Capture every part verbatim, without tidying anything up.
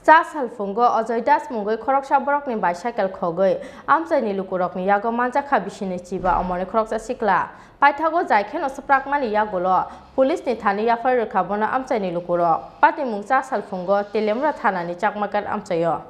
Cha salphungo Ajoy Das mungwi khoroksa borokni bicycle khogwi amchaini lukurokni yago manjakha bisinwi chiba omorni khoroksa sikla. Paithago jai kheno swprakmani yagulo police ni thani yaphar rwkha bono amchaini lukurok. Patimung cha salphungo Teliamura thanani Chakmagat amchaio.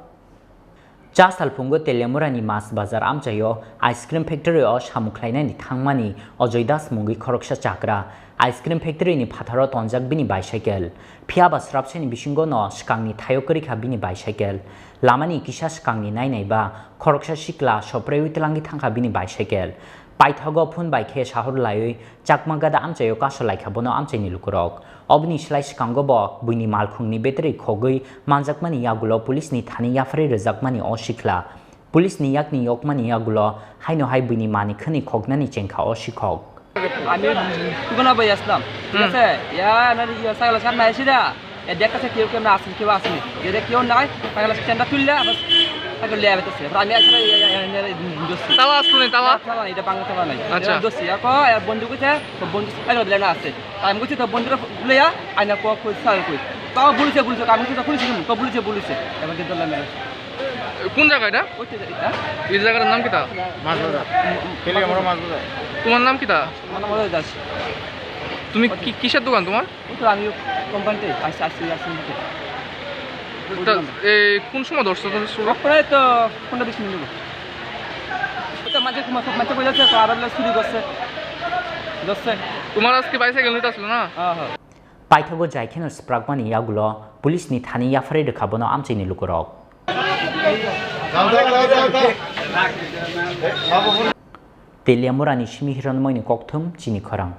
Cha salphungo Teliamurani Mas Bazar amchaio ice cream factory o samung khlainani thangmani Ajoy Das mungwi khoroksa chakra. Ice cream factory ni phatharo tonjak bini bicycle. Phiya ba srapsani bisingo no swkangni thaio kwrwi kha bini bicycle. Lamani kisa swkangni nainai ba khoroksa sikla sopreui twlangwi thangkha bini bicycle. Paithago phone bai khe sahor laiwi Chakma Gada amchaio kaso laikha bono amchaini lukurok. Oboni slai swkango bo buini malkhungni battery khogwi manjakmani yagulo police ni thani yapharwi rwjakmani o sikla. Police ni yakni yokmani yagulo haino hai buini mani khwnwi khoknani chengkha o sikhok. আমি দোকানে বই আসলাম, ঠিক আছে? ইয়া, আমার ইয়া, সাইকেল সামনে আইসি দা, এ দেখতেছে কেউ কেউ আসেনি, কেউ আসেনি। যদি কেউ নাই, সাইকেল স্ট্যান্ডটা তুললে আবার সাইকেল লিয়ে বেতেছে। এবার আমি আসলে ইয়া, ইয়া, ইয়া, ইয়া, ধরছি। তালা আসলো নি, তালা? না, তালা নাই, এটা বাংলা তালা নাই। আচ্ছা। এটা ধরছি, এখন এর বন্ধু কইছে, তো বন্ধু সাইকেল দিলে না আছে। আমি কইছি, তো বন্ধুরা লইয়া, আইনা কো, কই, সাইকেল কই। তাও বলেছে, বলেছে, আমি কইছি, তো বলেছে, তো বলেছে, বলেছে। এবার কিন্তু ধরলাম না। কোন জায়গা এটা? ওই তো, এটা। এই জায়গাটার নাম কিতা? মাছ বাজার। তেলিয়ামুড়া মাছ বাজার। তোমার নাম কিতা? আমার নাম অজয় দাস। তুমি কি, কিসের দোকান তোমার? ওই তো আমি কোম্পানিতে আসছি, আসছি, আসছি। তা, এই কোন সময় ধরছো তুমি চোর? প্রায় তো পনেরো বিশ মিনিট হলো। ওই তো মাঝে, মাঝে, মাঝে বলে যাচ্ছে, তো আরো বলে চুরি করছে। ধরছে। তোমার আজকে বাইসাইকেল নিতে আসলো না? হ্যাঁ, হ্যাঁ। Paithago jai kheno swprakmani yagulo police ni thani yapharwi rwkha bono amchaini lukurok. Teliamurani simi Hiranmoyni kokthum chini khorang.